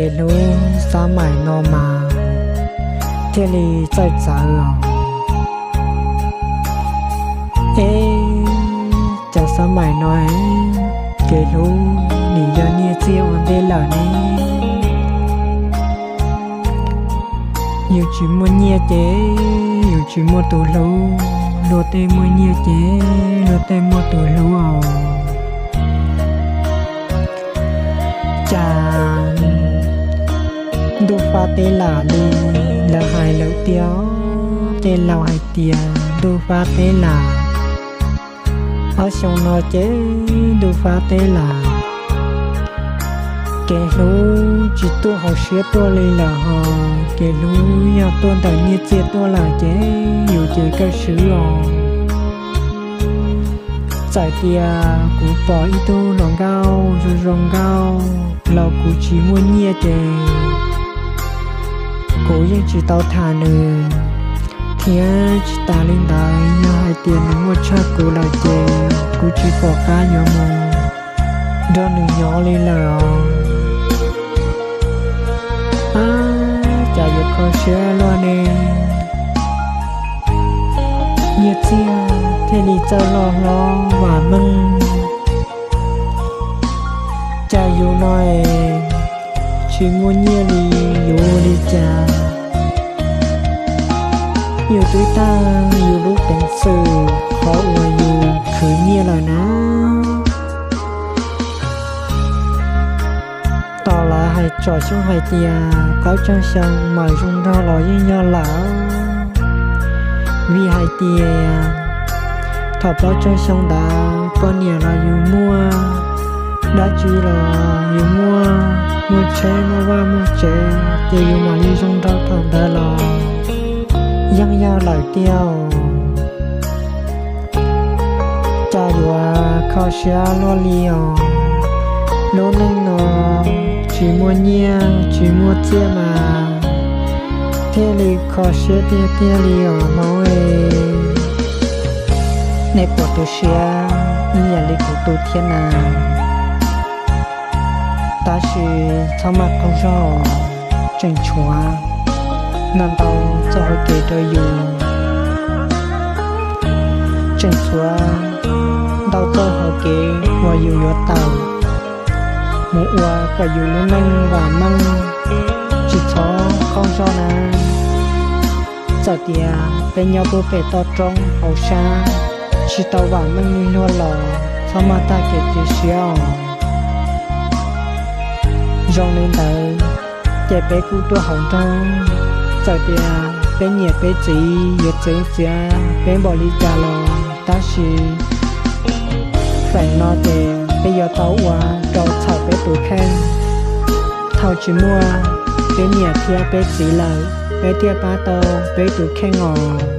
Kev hlub xab maim no mas thiaj li txawj txawv os. Eb, cov xab maim no, kev hlub nim yog nyiaj txiag ua ntej lawm ne. Yus tsis muaj nyiaj ces yus tsis muaj tus hlub, luag tej muaj nyiaj ces luag tej muaj tus hlub os. Cas ntuj fab teb lam li lawv hais lawm tiag, tej laus hais tias ntuj fab teb lam. Ob xyoo no ces ntuj fab teb lam, kev hlub tsis tuaj hauv siab tuaj li lawm hos, kev hlub yog tuaj ntawm nyiaj txiag tuaj lawm ces yus ces kawg swb os. Txawm tias kuv pom ib tug hluas nkauj zoo zoo nkauj los kuv tsis muaj nyiaj ces kuv yeej tsis tau tham nws, thiab tsis tas li ntawd yog hais tias nws muaj tshaj kuv lawm ces kuv tsis pom qab yuav mus nrog nws nyob li lawm os. Ab, cas yuav kho siab luaj ne. Nyiaj txiag thiaj li txawj loj hlob vam meej. Cas yus no es tsis muaj nyiaj li, yuav ua li cas? Yus twb tag yus lub peev xwm qhov uas yus khwv nyiaj lawm na. Tos lawv hais tsom xyoo hais tias plaub tsawg xyoo mas zoo nraug los yeej yog lawm. Vim hais tias thaum plaub tsawg xyoo ntawd poj niam los yus muaj, dab tsi los yus muaj, muaj tsheb muaj vaj muaj tsev ces yus mam li zoo nraug thaum ntawd los yeej yog lawm tiag. Cas yuav kho siab luaj li os. Lub neej no tsis muaj nyiaj tsis muaj txiaj mas thiaj li kho siab tiag tiag li os hmoob es. Nej puas tu siab ib yam li kuv tu thiab na? Tab sis txhob maj qaug zog, tseem tshuav ntau ntau txoj hauv kev rau yus, tseem tshuav ntau txoj hauv kev uas yus yuav tawm mus ua kom yus lub neej vam meej, tsis txhob qaug zog na. Txawm tias peb nyob puag pem toj roob hauv sab tsis tau vam meej li luag los txhob maj tag kev cia siab os. Zoo li ntawd ces peb kuj tuaj hauv nroog, txawm tias peb niam peb txiv yuav txwv txiav peb npaum li cas los tab sis feem no ces peb yuav tau ua rau txhaum peb tus kheej. Thaum tsis muaj peb niam thiab peb txiv lawm peb thiaj pab tau peb tus kheej os.